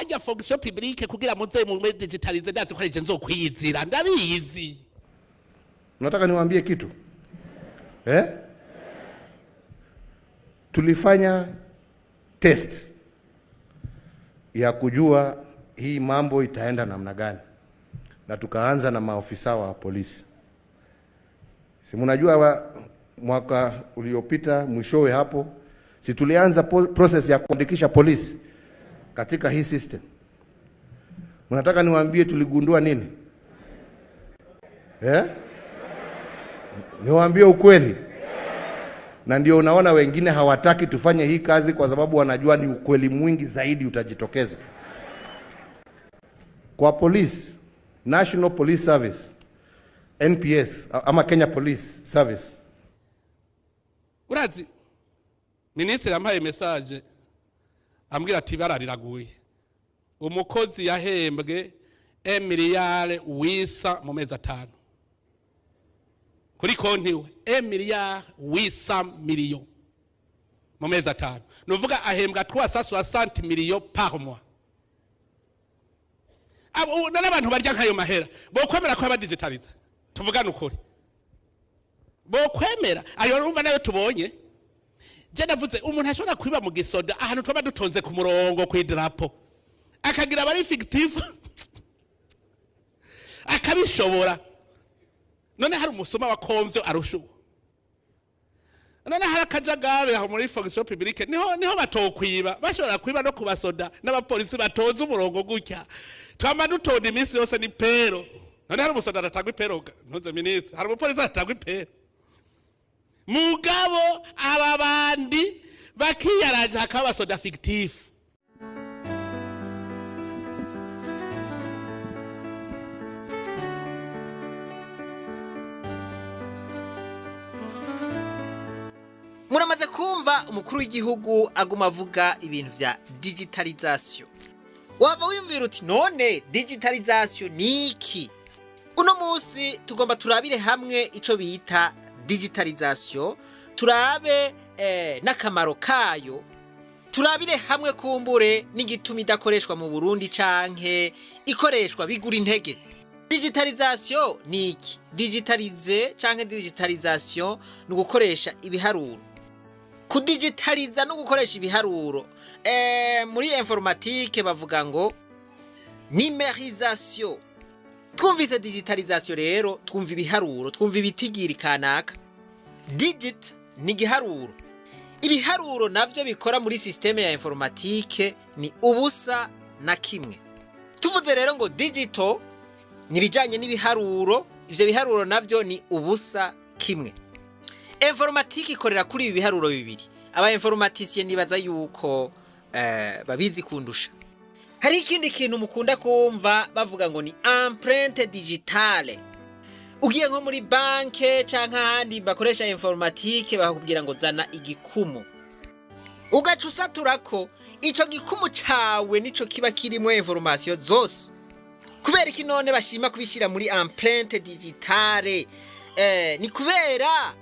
Harya fonction publique kugira muze mu digitalize, ndazi ko arije nzokwiyizira, ndabizi. Nataka niwaambie kitu, eh? Tulifanya test ya kujua hii mambo itaenda namna gani, na tukaanza na maofisa wa polisi. Si mnajua mwaka uliopita mwishowe hapo, si tulianza process ya kuandikisha polisi katika hii system. Mnataka niwaambie tuligundua nini? Eh? Niwaambie ukweli. Na ndio unaona wengine hawataki tufanye hii kazi kwa sababu wanajua ni ukweli mwingi zaidi utajitokeza. Kwa polisi, National Police Service, NPS ama Kenya Police Service. Urazi minisitiri yampaye message ambwira ati barariraguye, umukozi yahembwe 1 milliard 800 mu mezi 5 kuri konti we, 1 milliard 800 millions mu mezi 5, nuvuga ahembwa 360 millions par mois. Abo n'abantu barya nkayo mahera bokwemera ko abadigitaliza? Tuvugane ukuri, bokwemera ayo? Urumva nayo tubonye. Je navuze umuntu ashobora kwiba mu gisoda, ahantu twaba dutonze ku murongo ku idarapo, akagira abari fictif, akabishobora. None hari umusoma wa komvyo arusha uwo? None hari akajagari aho muri fonction publique, niho batokwiba? Bashobora kwiba no kubasoda n'abapolisi batonze umurongo gutya, twama dutonda iminsi yose ni pero. None hari umusoda adatagwa ipero? Ntuze minisitiri, hari umupolisi adatagwa ipero? Mugabo aba bandi bakiyaraja, hakaba abasoda fictif. Muramaze kumva umukuru w'igihugu aguma avuga ibintu vya digitalisation. Wava wiyumvira uti: "None digitalisation ni iki?" Uno munsi tugomba turabire hamwe ico bita digitalisation, turabe n'akamaro kayo, turabire hamwe kumbure n'igituma idakoreshwa mu Burundi canke ikoreshwa bigura intege. Digitalisation ni iki? Digitalize canke digitalisation ni ugukoresha ibiharuro. Kudigitaliza no gukoresha ibiharuro, muri informatique bavuga ngo numérisation. Twumvise digitalisation rero, twumva ibiharuro, twumva ibitigiri kanaka. Digit ni igiharuro. Ibiharuro navyo bikora muri système ya informatique ni ubusa na kimwe. Tuvuze rero ngo digital ni ibijanye n'ibiharuro, ivyo biharuro navyo ni ubusa, kimwe. Informatique ikorera kuri ibi biharuro bibiri. Aba informaticiens nibaza yuko babizi kundusha. Hari ikindi kintu mukunda kumva bavuga ngo ni empreinte digitale. Ugiye nko muri banke canke ahandi bakoresha informatique, bakakubwira ngo zana igikumu, ugaca usaturako. Ico gikumu cawe nico kiba kirimo information zose. Kubera iki none bashima kubishyira muri empreinte digitale? Ni kubera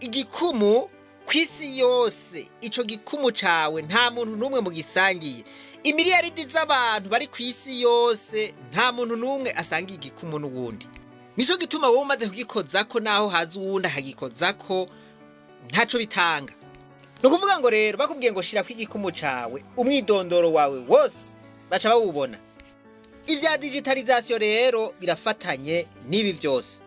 igikumu ku isi yose, ico gikumu cawe nta muntu n'umwe mugisangiye. Imiliyaridi z'abantu bari ku isi yose, nta muntu n'umwe asangiye igikumu n'uwundi. Nico gituma wowe umaze kugikozako, naho haza uwundi akagikozako, ntaco bitanga. Ni ukuvuga ngo rero bakubwiye ngo shirako igikumu cawe, umwidondoro wawe wose baca bawubona. Ibya digitalisation rero birafatanye n'ibi byose.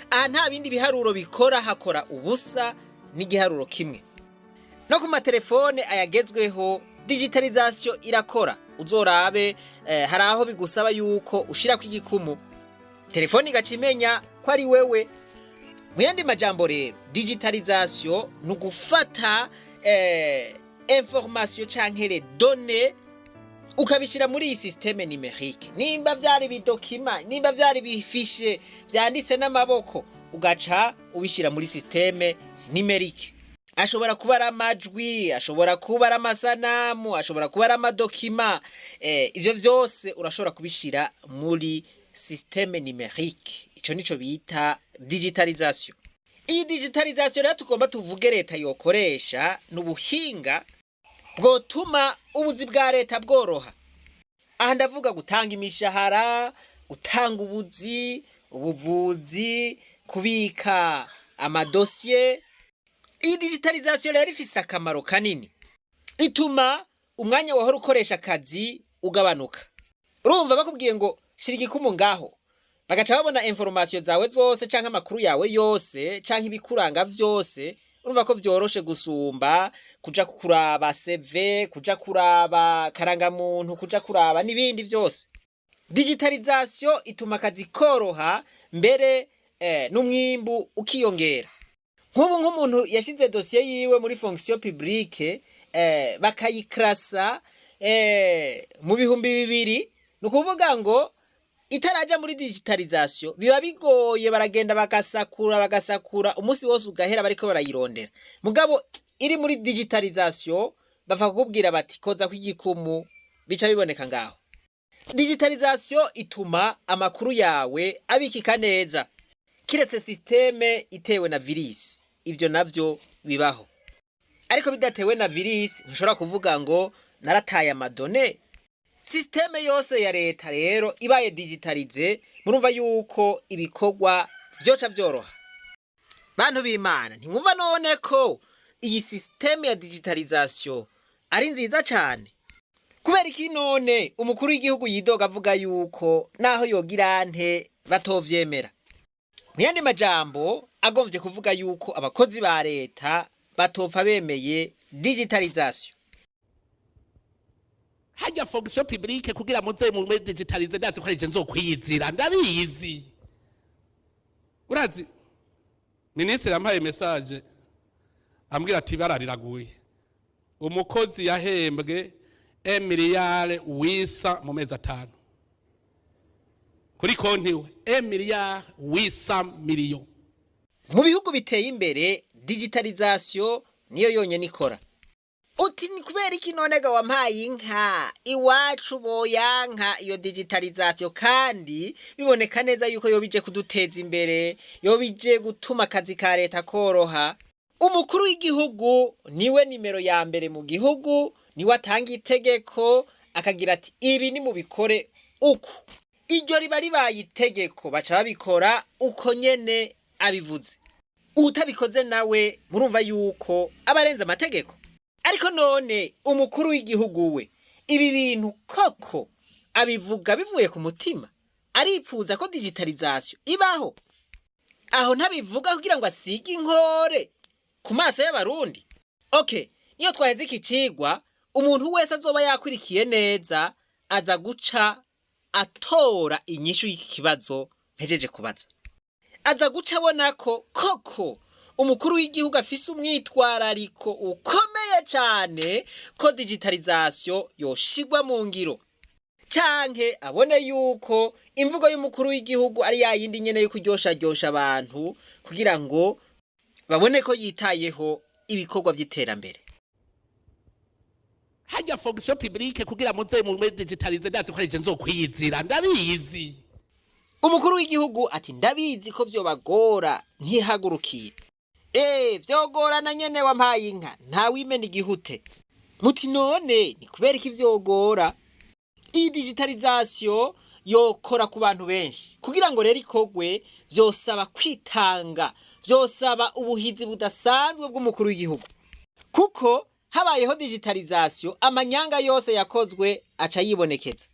Aha nta bindi biharuro bikora, hakora ubusa n'igiharuro kimwe. No ku matelefone ayagezweho digitalisation irakora. Uzorabe, hari aho bigusaba yuko ushirako igikumu, telefone igaca imenya ko ari wewe. Mu yandi majambo rero, digitalisation ni ugufata information canke les données, ukabishyira muri iyi système numérique. Nimba vyari bi documents, nimba vyari bi fichiers vyanditse n'amaboko, ugaca ubishyira muri système numérique. Ashobora kuba ari amajwi, ashobora kuba ari amasanamu, ashobora kuba ari ama documents, ivyo vyose urashobora kubishyira muri système numérique. Ico nico bita digitalisation. Iyi digitalisation rero tugomba tuvuge leta yokoresha ni ubuhinga bwotuma ubuzi bwa leta bworoha. Aha ndavuga gutanga imishahara, gutanga ubuzi, ubuvuzi, kubika amadosiye. Iyi digitalisation rero ifise akamaro kanini, ituma umwanya wahora ukoresha akazi ugabanuka. Urumva bakubwiye ngo shira igikumu ngaho, bagaca babona information zawe zose canke amakuru yawe yose canke ibikuranga vyose. Urumva ko vyoroshe gusumba kuja kuraba CV, kuja kuraba karangamuntu, kuja kuraba n'ibindi vyose. Digitalisation ituma akazi koroha, mbere n'umwimbu ukiyongera. Nk'ubu nk'umuntu yashize dosiye yiwe muri fonction publique, bakayikrasa mu 2000, ni ukuvuga ngo itaraja muri digitalisation biba bigoye, baragenda bagasakura bagasakura, umunsi wose ugahera bariko barayirondera. Mugabo iri muri digitalisation bava kukubwira bati koza kw'igikumu, bica biboneka ngaho. Digitalisation ituma amakuru yawe abikika neza, kiretse système itewe na virus, ivyo navyo bibaho. Ariko bidatewe na virus ntushobora kuvuga ngo narataye ama données. Système yose ya leta rero ibaye digitalisée, murumva yuko ibikorwa vyoca vyoroha. Bantu b'Imana, ntimwumva none ko iyi système ya digitalisation ari nziza cane? Kubera iki none umukuru w'igihugu yidoga avuga yuko naho yogira nte batovyemera? Mu yandi majambo, agomvye kuvuga yuko abakozi ba leta batopfa bemeye digitalisation. Hajya fonction publique kugira muze mu digitalize, ndazi ko ari je nzokwiyizira, ndabizi. Urazi minisitiri yampaye message ambwira ati ibara riraguye, umukozi yahembwe 1 miliyari 800 mu mezi 5 kuri konti we, 1 miliyari 800 millions. Mu bihugu biteye imbere digitalisation niyo yonyene ikora. Uti ni kubera iki none ga wampaye inka iwacu boyanka iyo digitalisation, kandi biboneka neza yuko yoba ije kuduteza imbere, yoba ije gutuma akazi ka leta koroha? Umukuru w'igihugu niwe nimero ya mbere mu gihugu, niwe atanga itegeko akagira ati ibi ni mubikore uku. Iryo riba ribaye itegeko, baca babikora uko nyene abivuze. Utabikoze nawe murumva yuko aba arenze amategeko. Ariko none umukuru w'igihugu we ibi bintu koko abivuga bivuye ku mutima, aripfuza ko digitalisation ibaho? Aho ntabivuga kugira ngo asige inkore ku maso y'Abarundi? Okay, niyo twaheze iki cigwa, umuntu wese azoba yakwirikiye neza aza guca atora inyishu y'iki kibazo mpejeje kubaza. Aza guca abona ko koko umukuru w'igihugu afise umwitwarariko ukomeye cane ko digitalisation yoshigwa mu ngiro, canke abone yuko imvugo y'umukuru w'igihugu ari ya yindi nyene yo kuryosharyosha abantu kugira ngo babone ko yitayeho ibikorwa vy'iterambere. Hajya fonction publique kugira muze mu digitalize, ndazi ko ari je nzokwiyizira, ndabizi. Umukuru w'igihugu ati ndabizi ko vyobagora ntihagurukiye. Vyogorana nyene, wampaye inka, ntawimena igihute. Muti none ni kubera iki vyogora? Iyi digitalisation yokora ku bantu benshi. Kugira ngo rero ikorwe vyosaba kwitanga, vyosaba ubuhizi budasanzwe bw'umukuru w'igihugu, kuko habayeho digitalisation amanyanga yose yakozwe aca yibonekeza.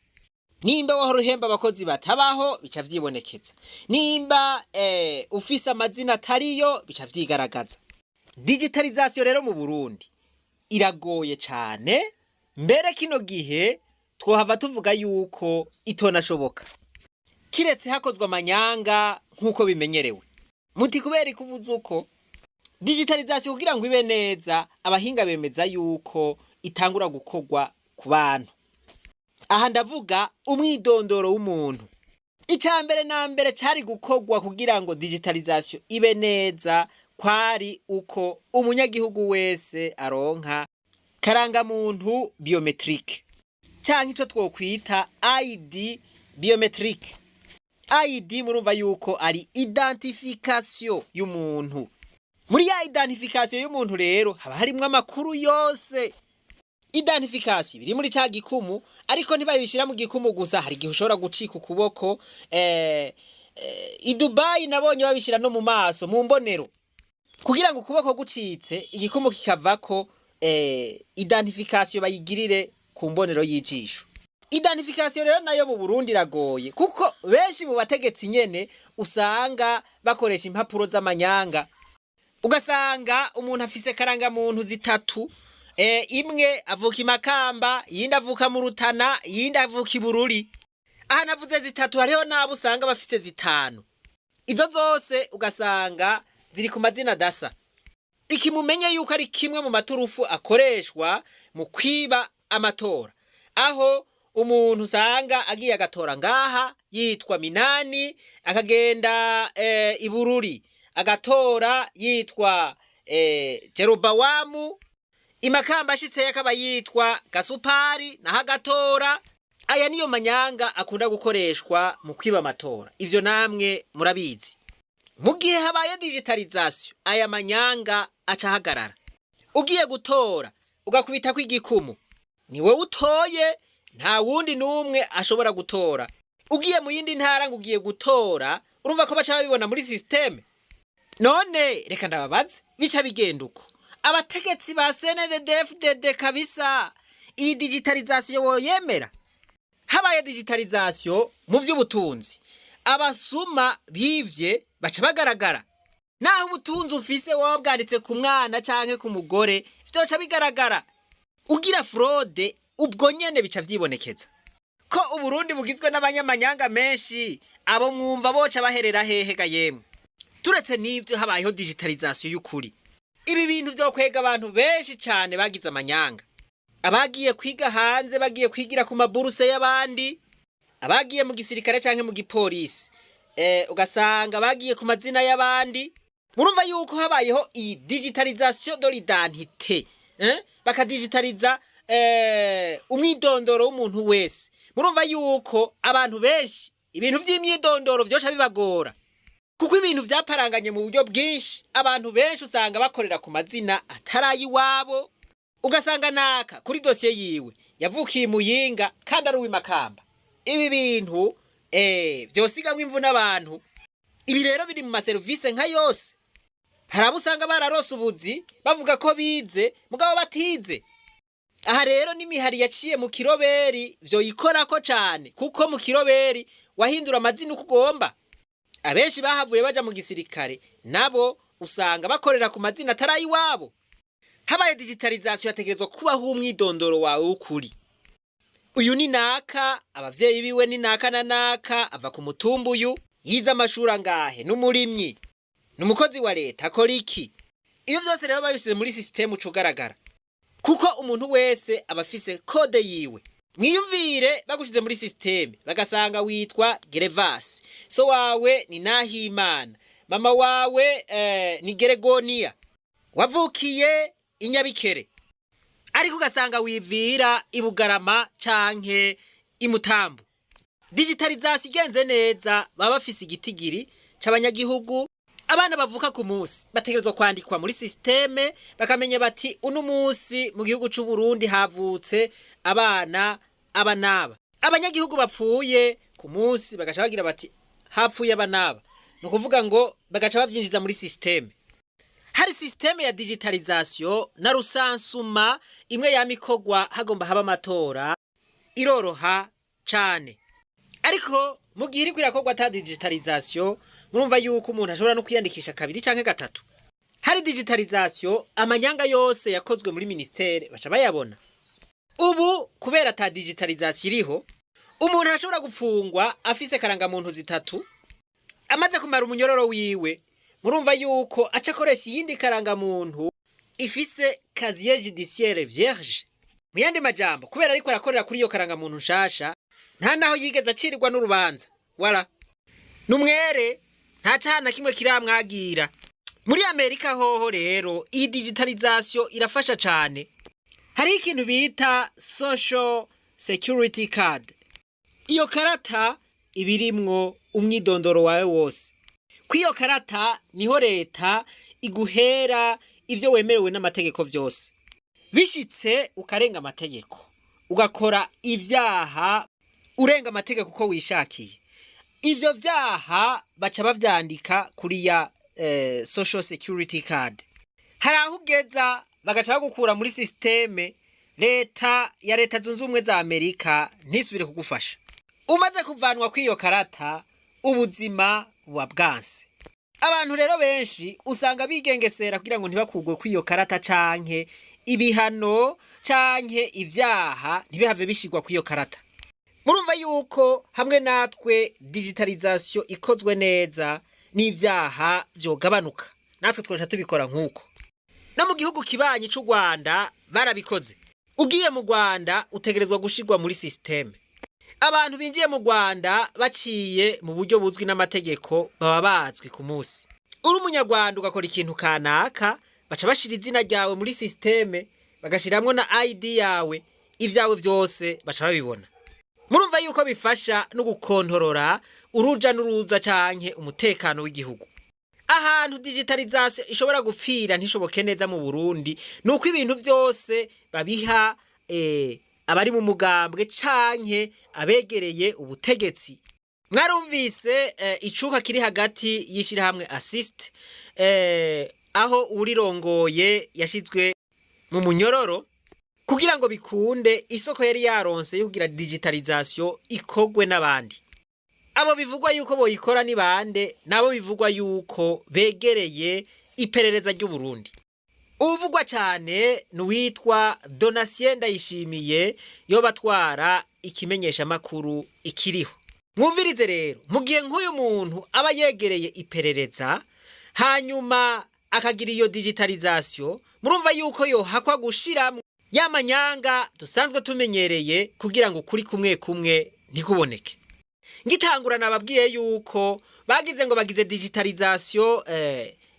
Nimba wahora uhemba abakozi batabaho, bica vyibonekeza. Nimba ufise amazina atariyo, bica vyigaragaza. Digitalisation rero mu Burundi iragoye cane, mbere kino gihe twohava tuvuga yuko itonashoboka kiretse hakozwe amanyanga nk'uko bimenyerewe. Muti kubera ikuvuze uko? Digitalisation kugira ngo ibe neza, abahinga bemeza yuko itangura gukorwa ku bantu. Aha ndavuga umwidondoro w'umuntu. Icya mbere na mbere cari gukorwa kugira ngo digitalisation ibe neza kwari uko umunyagihugu wese aronka karangamuntu biométrique, canke ico twokwita ID biométrique. ID murumva yuko ari identification y'umuntu. Muri ya identification y'umuntu rero haba harimwo amakuru yose. Identification biri muri ca gikumu, ariko ntibabishira mu gikumu gusa, hari igihe ushobora gucika ukuboko. I Dubai nabonye babishira no mu maso, mu mbonero, kugira ngo ukuboko gucitse igikumu kikavako, identification bayigirire ku mbonero y'ijisho. Identification rero nayo mu Burundi iragoye, kuko benshi mu bategetsi nyene usanga bakoresha impapuro z'amanyanga, ugasanga umuntu afise karangamuntu zitatu, imwe avuka i Makamba, iyindi avuka mu Rutana, iyindi avuka i Bururi. Aha navuze zitatu, hariho n'abo usanga bafise zitanu, izo zose ugasanga ziri ku mazina adasa. Iki mumenye yuko ari kimwe mu maturufu akoreshwa mu kwiba amatora, aho umuntu usanga agiye agatora ngaha yitwa Minani, akagenda i Bururi agatora yitwa Jerobawamu, i Makamba ashitseyo akaba yitwa Gasupari, naho agatora. Aya niyo manyanga akunda gukoreshwa mu kwiba amatora, ivyo namwe murabizi. Mu gihe habaye digitalisation, aya manyanga aca ahagarara. Ugiye gutora ugakubitako igikumu, ni wowe utoye, nta wundi n'umwe ashobora gutora. Ugiye mu yindi ntara ngo ugiye gutora, urumva ko baca babibona muri système. None reka ndababaze, bica bigenda uko abategetsi ba CNDD-FDD kabisa, iyi digitalisation woyemera? Habaye digitalisation mu vy'ubutunzi, abasuma bivye baca bagaragara. Naho ubutunzi ufise woba bwanditse ku mwana canke ku mugore, vyoca bigaragara. Ugira fraude, ubwo nyene bica vyibonekeza. Ko Uburundi bugizwe n'abanyamanyanga menshi, abo mwumva boca baherera hehe ga yemwe? Turetse n'ivyo, habayeho digitalisation y'ukuri, ibi bintu vyokwega abantu benshi cane bagize amanyanga, abagiye kwiga hanze bagiye kwigira ku maburuse y'abandi, abagiye mu gisirikare canke mu gipolisi, ugasanga bagiye ku mazina y'abandi. Murumva yuko habayeho iyi digitalisation de l'identité, bakadigitaliza umwidondoro w'umuntu wese, murumva yuko abantu benshi ibintu vy'imyidondoro vyoca bibagora, kuko ibintu vyaparanganye mu buryo bwinshi. Abantu benshi usanga bakorera ku mazina atari ay'iwabo, ugasanga naka kuri dosiye yiwe yavukiye i Muyinga kandi ari uw'imakamba. Ibi bintu vyosigamwo imvu n'abantu. Ibi rero biri mu maserivisi nka yose. Hari abo usanga bararose ubuzi bavuga ko bize mugabo batize. Aha rero n'imihari yaciye mu kiroberi vyoyikorako cane, kuko mu kiroberi wahindura amazina uko ugomba. Abenshi bahavuye baja mu gisirikare nabo usanga bakorera ku mazina atari ayiwabo. Habaye digitalisation, hategerezwa kubaho umwidondoro wawe w'ukuri. Uyu ni naka, abavyeyi biwe ni naka na naka, ava ku mutumba uyu, yize amashuri angahe, n'umurimyi, n'umukozi wa leta, akora iki. Iyo vyose rero babisize muri système, uca ugaragara, kuko umuntu wese aba afise code yiwe. Mwiyumvire bagushize muri système, bagasanga witwa Gerevasi, so wawe ni Nahimana, mama wawe ni Geregoniya, wavukiye i Nyabikere, ariko ugasanga wivira i Bugarama canke i Mutambu. Digitalisation igenze neza, baba bafise igitigiri c'abanyagihugu. Abana bavuka ku munsi bategerezwa kwandikwa muri système, bakamenya bati uno munsi mu gihugu c'u Burundi havutse abana aba n'aba. Abanyagihugu bapfuye ku munsi bagaca bagira bati hapfuye aba n'aba, ni ukuvuga ngo bagaca bavyinjiza muri système. Hari système ya digitalisation na recensement imwe yama ikorwa hagomba haba amatora, iroroha cane. Ariko mu gihe iriko irakorwa ata digitalisation, murumva yuko umuntu ashobora no kwiyandikisha kabiri canke gatatu. Hari digitalisation, amanyanga yose yakozwe muri ministere baca bayabona. Ubu kubera ata digitalisation iriho, umuntu arashobora gupfungwa afise karangamuntu zitatu. Amaze kumara umunyororo wiwe, murumva yuko aca akoresha iyindi karangamuntu ifise casier judiciaire vierge. Mu yandi majambo, kubera ariko arakorera kuri iyo karangamuntu nshasha, nta naho yigeze acirirwa n'urubanza, wala numwere, nta caha na kimwe kiramwagira. Muri Amerika hoho rero iyi digitalisation irafasha cane. Hariho ikintu bita social security card. Iyo karata iba irimwo umwidondoro wawe wose. Kw'iyo karata niho leta iguhera ivyo wemerewe n'amategeko vyose. Bishitse ukarenga amategeko, ugakora ivyaha urenga amategeko uko wishakiye, ivyo vyaha baca bavyandika kuri ya social security card. Hari aho ugeza bagaca bagukura muri système. Leta ya Leta Zunze Ubumwe za Amerika ntisubire kugufasha. Umaze kuvanwa kw'iyo karata, ubuzima buba bwanse. Abantu rero benshi usanga bigengesera kugira ngo ntibakugwe kw'iyo karata, canke ibihano canke ivyaha ntibihave bishirwa kw'iyo karata. Murumva yuko hamwe natwe digitalisation ikozwe neza, n'ivyaha vyogabanuka. Natwe twoca tubikora nk'uko no mu gihugu kibanyi c'u Rwanda barabikoze. Ugiye mu Rwanda utegerezwa gushirwa muri système. Abantu binjiye mu Rwanda baciye mu buryo buzwi n'amategeko baba bazwi ku munsi. Uri umunyarwanda ugakora ikintu kanaka, baca bashira izina ryawe muri système, bagashiramwo na ID yawe, ibyawe vyose baca babibona. Murumva yuko bifasha no gukontorora uruja n'uruza canke umutekano w'igihugu. Ahantu digitalisation ishobora gupfira ntishoboke neza mu Burundi nuko ibintu vyose babiha abari mu mugambwe canke abegereye ubutegetsi. Mwarumvise icuka kiri hagati y'ishirahamwe Assist, aho urirongoye yashizwe mu munyororo kugira ngo bikunde isoko yari yaronse yo kugira digitalisation ikogwe n'abandi. Abo bivugwa yuko boyikora ni bande? Nabo bivugwa yuko begereye iperereza ry'u Burundi. Uvugwa cyane ni uwitwa Donatien Ndayishimiye, yoba atwara ikimenyeshamakuru Ikiriho. Mwumvirize rero, mu gihe nk'uyu muntu aba yegereye iperereza, hanyuma akagira iyo digitalisation, murumva yuko yohakwa gushiramwo ya manyanga dusanzwe tumenyereye kugira ngo ukuri kumwe kumwe ntikuboneke. Ngitangura nababwiye yuko bagize ngo bagize digitalisation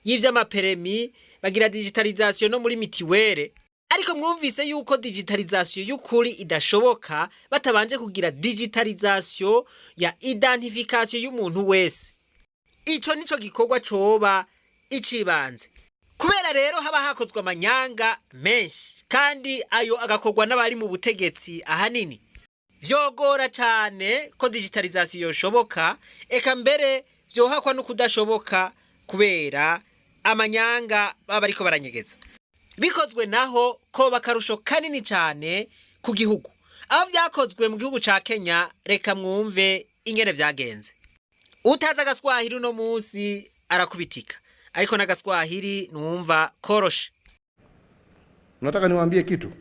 y'ivy'ama permis, bagira digitalisation no muri mutuelle, ariko mwumvise yuko digitalisation y'ukuri idashoboka batabanje kugira digitalisation ya identification y'umuntu wese. Ico nico gikorwa coba icibanze. Kubera rero haba hakozwe amanyanga menshi, kandi ayo agakorwa n'abari mu butegetsi ahanini, vyogora cane ko digitalisation yoshoboka. Eka mbere vyohakwa no kudashoboka kubera amanyanga baba bariko baranyegeza. Bikozwe naho koba akarusho kanini cane ku gihugu. Aho vyakozwe mu gihugu ca Kenya, reka mwumve ingene vyagenze. Utazi agaswahili uno munsi arakubitika, ariko n'agaswahili numva koroshe. Nataka niwaambie kitu,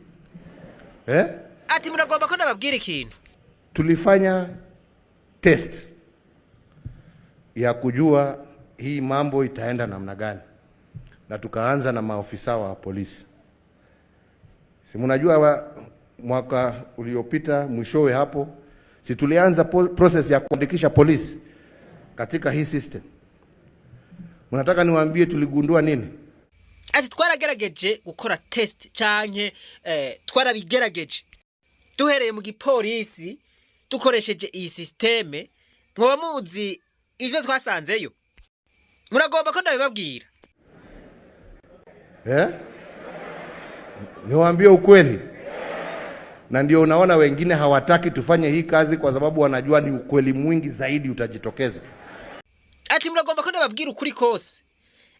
eh? Ati muragomba ko ndababwira ikintu. Tulifanya test ya kujua hii mambo itaenda namna gani, na tukaanza na maofisa wa polisi. Si mnajua mwaka uliopita mwishowe hapo, si tulianza process ya kuandikisha polisi katika hii system? Mnataka niwaambie tuligundua nini? Ati twaragerageje gukora test canke twarabigerageje duhereye mu gipolisi dukoresheje iyi système. Mwoba muzi ivyo twasanzeyo? Muragomba ko ndabibabwira? Eh? Niwaambie ukweli. Na ndio unaona wengine hawataki tufanye hii kazi kwa sababu wanajua ni ukweli mwingi zaidi utajitokeza. Ati muragomba ko ndababwira ukuri kose.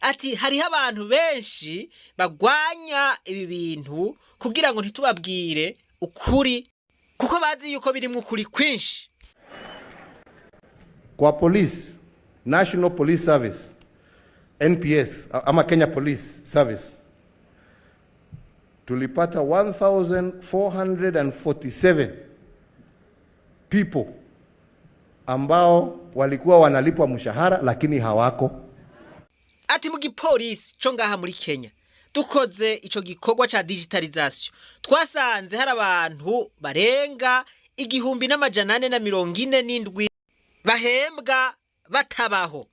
Ati hariho abantu benshi bagwanya ibi bintu kugira ngo ntitubabwire ukuri, kuko bazi yuko birimwo ukuri kwinshi. Kwa police, National Police Service, NPS ama Kenya Police Service, tulipata 1447 people ambao walikuwa wanalipwa mshahara lakini hawako. Ati mu gipolisi co ngaha muri Kenya, dukoze ico gikorwa ca digitalisation, twasanze hari abantu barenga 1447 bahembwa batabaho.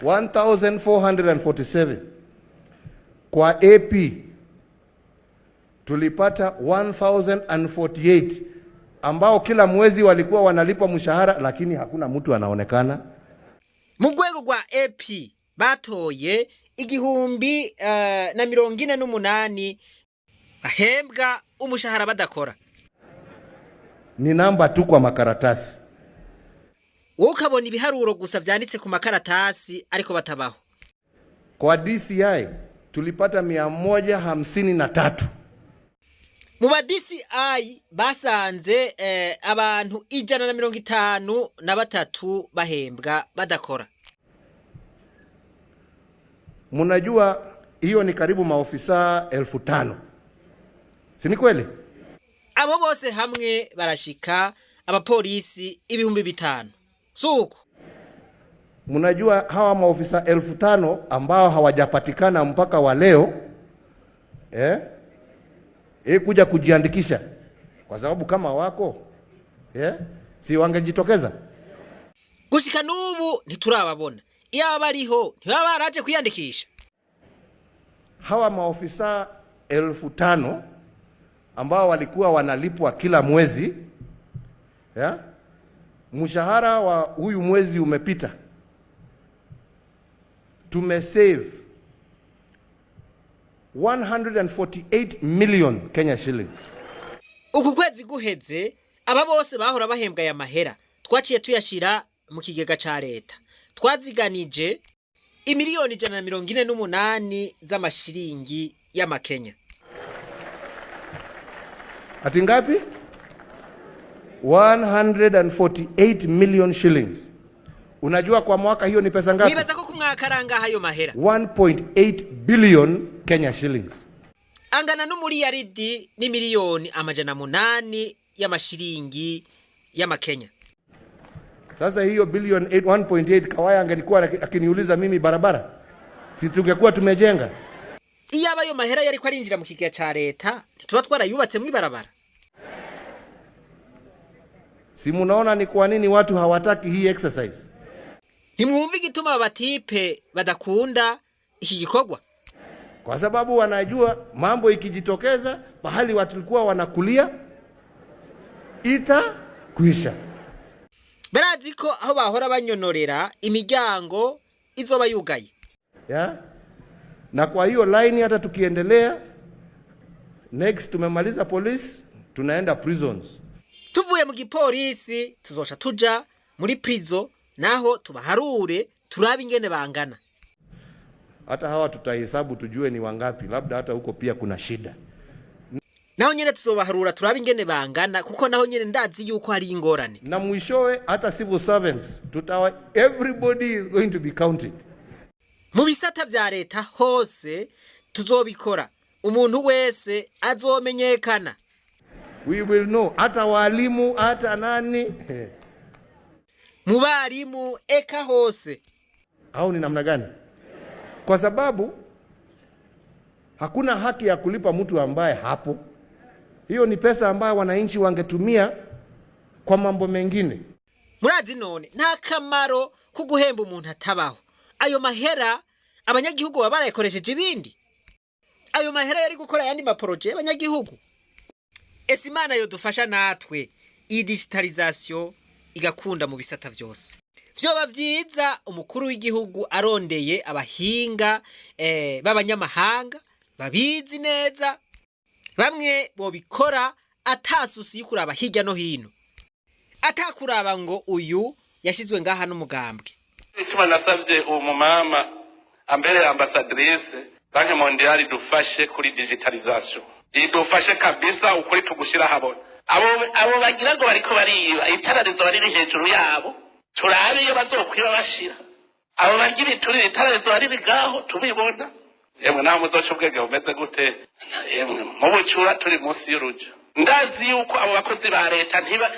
1447. Kwa AP tulipata 1048 ambao kila mwezi walikuwa wanalipwa mshahara lakini hakuna mtu anaonekana. Mu rwego rwa AP batoye Igihumbi na 48 bahembwa umushahara badakora. Ni namba tu kwa makaratasi. Wowe ukabona ibiharuro gusa vyanditse ku makaratasi, ariko batabaho. Kwa DCI tulipata 153. Mu ba DCI basanze abantu 153 bahembwa badakora. Mnajua hiyo ni karibu maofisa 5,000, si ni kweli? Abo bose hamwe barashika abapolisi 5,000, suko? Mnajua hawa maofisa 5,000 ambao hawajapatikana mpaka wa leo kuja kujiandikisha, kwa sababu kama wako si wangejitokeza? Gushika n'ubu ntiturababona. Iyo bariho ntibaba baraje kwiyandikisha. Hawa maofisa 5,000 ambao walikuwa wanalipwa kila mwezi, yeah? Mshahara wa huyu mwezi umepita, tumesave 148 million Kenya shillings. Uku kwezi guheze, aba bose bahora bahembwa aya mahera twaciye tuyashira mu kigega ca leta. Twaziganije imiliyoni 148 z'amashiringi y'amakenya. Ati ngapi? 148 million shillings. Unajua kwa mwaka hiyo ni pesa ngapi? Nibaza ko ku mwaka arangaha ayo mahera? 1.8 billion Kenya shillings. Angana n'umuriyaridi n'imiliyoni 800 y'amashiringi y'amakenya. Sasa hiyo billion 8, 1.8 Kawaya angelikuwa akiniuliza mimi barabara, si tungekuwa tumejenga? Iyo aba ayo mahera yariko arinjira mu kigega ca leta, ntituba twarayubatsemwo ibarabara? Si munaona ni kwa nini watu hawataki hii exercise? Ntimwumva igituma aba batipe badakunda iki gikorwa? Kwa sababu wanajua mambo ikijitokeza pahali watu walikuwa wanakulia itakuisha. Barazi ko aho bahora banyonorera imiryango izoba yugaye. Ya? Na kwa hiyo line hata tukiendelea, next tumemaliza police, tunaenda prisons. Tuvuye mu gipolisi tuzoca tuja muri prison, naho tubaharure turabe ingene bangana. Hata hawa tutahesabu tujue ni wangapi, labda hata huko pia kuna shida. Naho nyene tuzobaharura turabe ingene bangana, kuko naho nyene ndazi yuko hari ingorane. Na mwishowe hata civil servants tutawa, everybody is going to be counted. Mu bisata vya leta hose tuzobikora, umuntu wese azomenyekana. We will know, hata walimu, hata nani. Mu barimu, eka hose. Au ni namna gani? Kwa sababu hakuna haki ya kulipa mtu ambaye hapo. Hiyo ni pesa ambayo wananchi wangetumia kwa mambo mengine. Murazi none nta kamaro ko guhemba umuntu atabaho. Ayo mahera abanyagihugu baba barayakoresheje ibindi. Ayo mahera yari gukora ayandi maporoje y'abanyagihugu. Ese Imana yodufasha natwe iyi digitalisation igakunda mu bisata vyose, vyoba vyiza umukuru w'igihugu arondeye abahinga b'abanyamahanga babizi neza, bamwe bobikora atasusi y'ukuraba hirya no hino, atakuraba ngo uyu yashizwe ngaha n'umugambwe. Icuma nasavye uwo mumama ambere ambassadrice, Banque mondiale idufashe kuri digitalisation, idufashe kabisa, ukuri tugushira habona. Abo bagira ngo bariko bariba, itara rizoba riri hejuru yabo, turabe iyo bazokwiba bashira. Abo bagira iturire, itara rizoba riri ngaho tubibona. Yemwe, naho muzoca ubwenge bumeze gute, yemwe, mu bucura turi munsi y'urujo. Ndazi yuko abo bakozi ba leta ntiba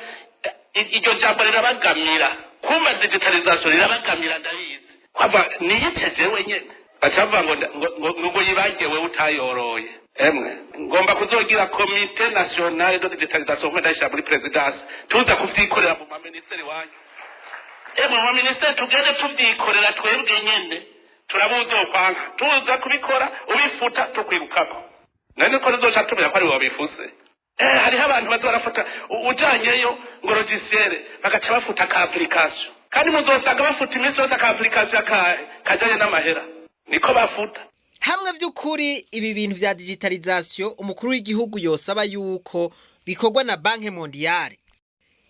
iryo jambo rirabagamira kumva, digitalisation rirabagamira, ndabizi. Kwava niyiteje wenyene baca bavuga ngo yibange wewe utayoroye. Emwe, ngomba kuzogira comité national de digitalisation nko ndayishira muri présidence, tuza kuvyikorera mu maministeri wanyu. Emwe, mu maministeri tugende tuvyikorera twebwe nyene, turabuzokwanga tuza kubikora ubifuta tukwirukako. None ko tuzoca tumenya ko ari we wabifuse? Hariho abantu baza barafuta ujanyeyo ngo logiciel, bagaca bafuta ka application, kandi muzosanga bafuta iminsi yose ka application kajanye n'amahera. Niko bafuta. Hamwe by'ukuri ibi bintu vya digitalisation, umukuru w'igihugu yosaba yuko bikorwa na Banque Mondiale,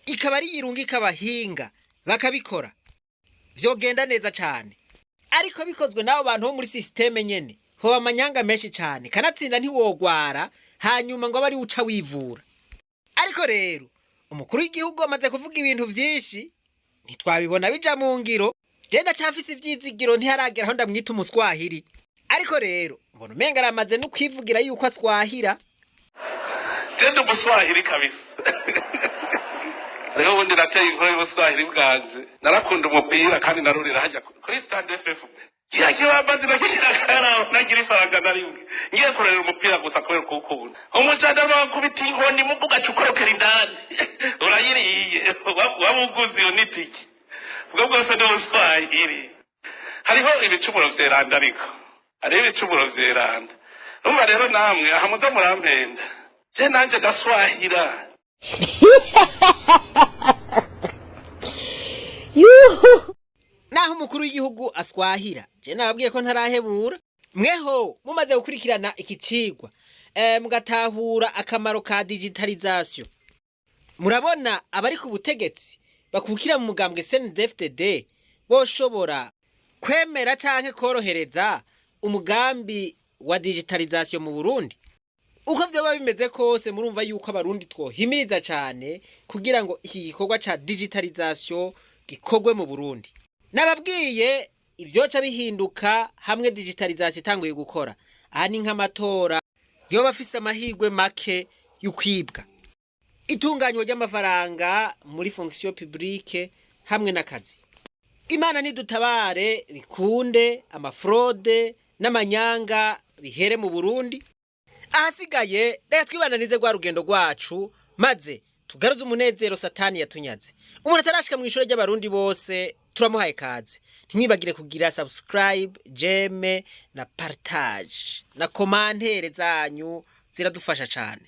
ikaba ari yirungika abahinga bakabikora, vyogenda neza cane. Ariko bikozwe n'abo bantu bo muri système nyene, hoba amanyanga menshi cane, kanatsinda ntiwogwara hanyuma ngo abe ari uca wivura. Ariko rero umukuru w'igihugu amaze kuvuga ibintu vyinshi, ntitwabibona bija mu ngiro. Je ndacafise ivyizigiro, ntiharagera aho ndamwita umuswahili. Ariko rero mbona umenga aramaze no kwivugira yuko aswahira. Je ndi umuswahili kabisa. Rero ubundi nateye inkuru y'ubuswahili bwanje. Narakunda umupira kandi narurira hajya kuri stade FF, kiriya kibambazi nakishakara, nagira ifaranga na rimwe, ngiye kurorera umupira gusa kubera kuwukunda. Umujandarume wakubita inkoni mu ugaca ukorokera indani, urayiriye, wabuguze iyo n'itike. Ubwo bwose ni ubuswahili. Hariho ibicumuro vyeranda, ariko hariho ibicumuro vyeranda. Urumva rero namwe aha muza murampenda, je nanje ndaswahira. Naho umukuru w'igihugu aswahira, je nababwiye ko ntarahebura. Mweho mumaze gukurikirana iki cigwa, mugatahura akamaro ka digitalisation, murabona abari ku butegetsi bakukira mu mugambwe CNDD-FDD boshobora kwemera canke korohereza umugambi wa digitalisation mu Burundi? Uko vyoba bimeze kose, murumva yuko abarundi twohimiriza cane kugira ngo iki gikorwa ca digitalisation gikorwe mu Burundi. Nababwiye ivyoca bihinduka hamwe digitalisation itanguye gukora. Aha ni nk'amatora yoba afise amahirwe make y'ukwibwa, itunganywa ry'amafaranga muri fonction publique hamwe n'akazi. Imana nidutabare bikunde, ama fraudes n'amanyanga bihere mu Burundi. Ahasigaye reka twibananize rwa rugendo rwacu, maze tugaruze umunezero Satani yatunyaze. Umuntu atarashika mu ishuri ry'abarundi bose, turamuhaye kaze. Ntimwibagire kugira subscribe, j'aime na partage na commentaire zanyu ziradufasha cane.